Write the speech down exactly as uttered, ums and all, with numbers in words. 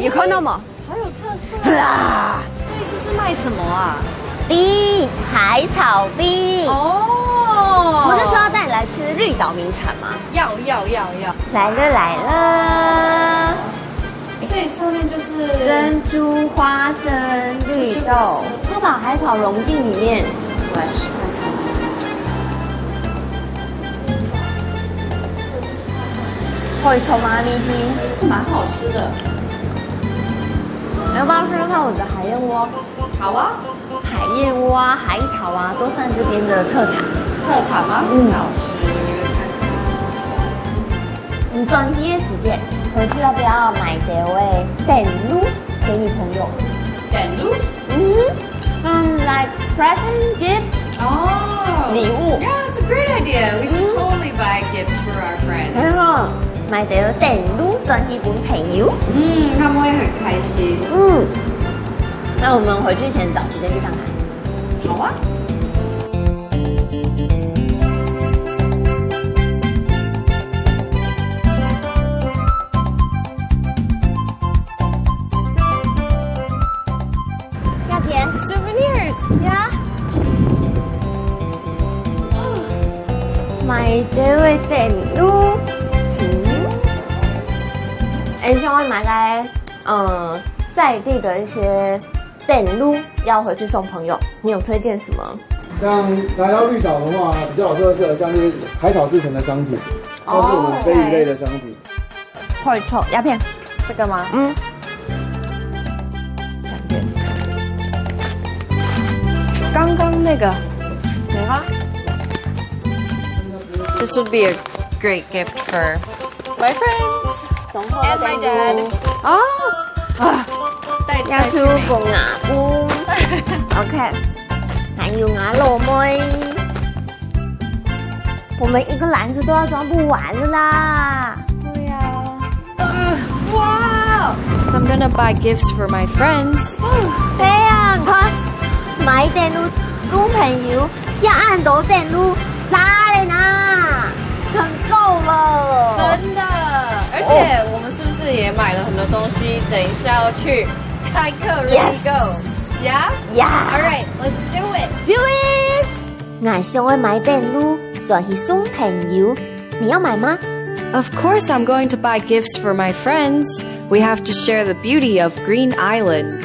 有看到吗？好有特色啊！是啊。这一次是卖什么啊？冰，海草冰。哦。我是说要带你来吃绿岛名产吗？要要要要。来了来了。所以上面就是珍珠、花生、绿豆，它把海草融进里面。我来吃看看。海草吗？你是？蛮好吃的。要不要试试看我的海燕窝？好啊。海燕窝啊，海草啊，都算这边的特产。特产吗？嗯。那我吃看看。你转去的时间，回去要不要买点喂等路给你朋友？等路？嗯哼，嗯，like present gift 哦。礼物。Yeah, it's a great idea. We should totally buy gifts for our friends. 然后买点等路转去分朋友。嗯，他们会很开心。嗯，那我们回去前找时间去看看。好啊。要点 souvenirs 呀。买的会等路，请。哎，你想要买个，嗯，在地的一些等路，要回去送朋友，你有推荐什么？像来到绿岛的话，比较有特色的像是海草制成的商品，或是我们飞鱼类的商品。海草，鸦片。这个吗？嗯。刚刚那个，哪个？This would be a great gift for my friends and my dad. 哦，啊，带，要出公啊公。OK，还有啊，老妹。 我们一个篮子都要装不完了啦。对呀。哇！I'm gonna buy gifts for my friends. 对呀，你看，买等路送朋友，要恁多等路，拉了呢，很够了。真的，而且我们是不是也买了很多东西？等一下要去开课，ready go. Yeah? Yeah. All right, let's do it. Do it. 𠊎想愛買等路，轉去送朋友。你要買嗎？Of course, I'm going to buy gifts for my friends. We have to share the beauty of Green Island.